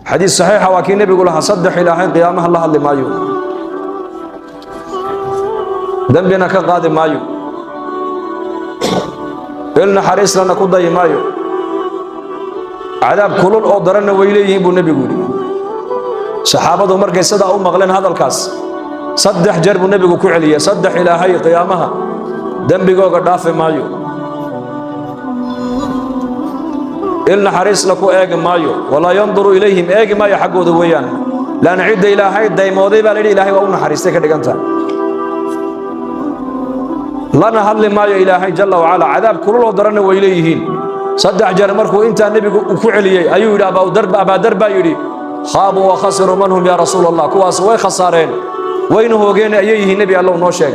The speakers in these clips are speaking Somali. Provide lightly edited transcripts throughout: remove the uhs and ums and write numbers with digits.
Xadiis saxiixa waa kii Nebigu lahaa: saddex Ilaahay qiyaamaha la hadli maayo, dembina ka qaadi maayo, il naxariislana ku dayi maayo, cadaab kulul oo daranna way leeyihiin, buu Nebigu yidhi. Saxaabadu markay sidaa u maqleen hadalkaas, saddex jeer buu Nebigu ku celiyey: saddex Ilaahay qiyaamaha dembigooga dhaafi maayo, il naxariisla ku eegi maayo, walaa yanduru ilayhim, eegi maayo xaggooda weeyaan. Laanna cidda Ilaahay daymooday baa la yidhi Ilaahay waa u naxariistay ka dhiganta. Lana hadli maayo Ilaahay jalla wacala, cadaab kululoo daranna way leeyihiin. Saddex jeer markuu intaa Nebigu uu ku celiyey ayuu yidhi Abaadar baa yidhi: khaabuu wa khasiruu, man hum yaa Rasuul Allah? Kuwaas way khasaareen, wayna hoogeen, ayay yihiin, Nebi Allow, noo sheeg.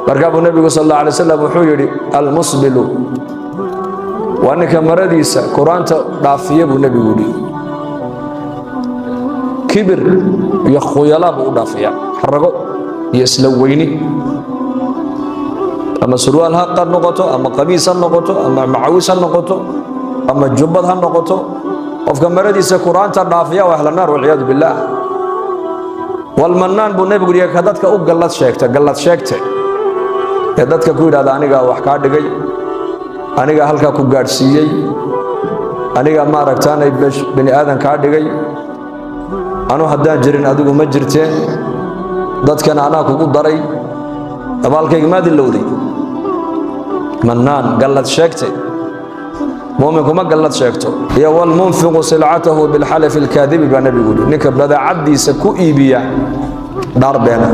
Markaa buu Nebigu sal alla alay wasalam wuxuu yidhi: almusbilu, waa ninka maradiisa kuraanta dhaafiya, buu Nebigu yidhi. Kibir iyo khuyalaa buu u dhaafiya, xarago iyo isla weyni, ama surwaal ha noqoto, ama qamiis ha noqoto, ama macawis ha noqoto, ama jubbad ha noqoto. Qofka maradiisa kuraanta dhaafiya waa ahla naar, walciyaadu billaah. Walmannaan, buu Nebigu yidhi, ka dadka u gallad sheegta, gallad sheegte ee dadka ku yidhahda: anigaa wax kaa dhigay, anigaa halkaa ku gaadhsiiyey, anigaa maaragtaanay bani aadan kaa dhigay, anu haddaan jirin adigu ma jirteen, dadkana anaa kugu daray, abaalkayga maad ilowday. Mannaan, gallad sheegte. Muuminku ma gallad sheegto. Iyo walmunfiqu silcatahu bilxalafi alkaadibi, baa Nebigu yidhi, ninka badeecaddiisa ku iibiya dhaar beena.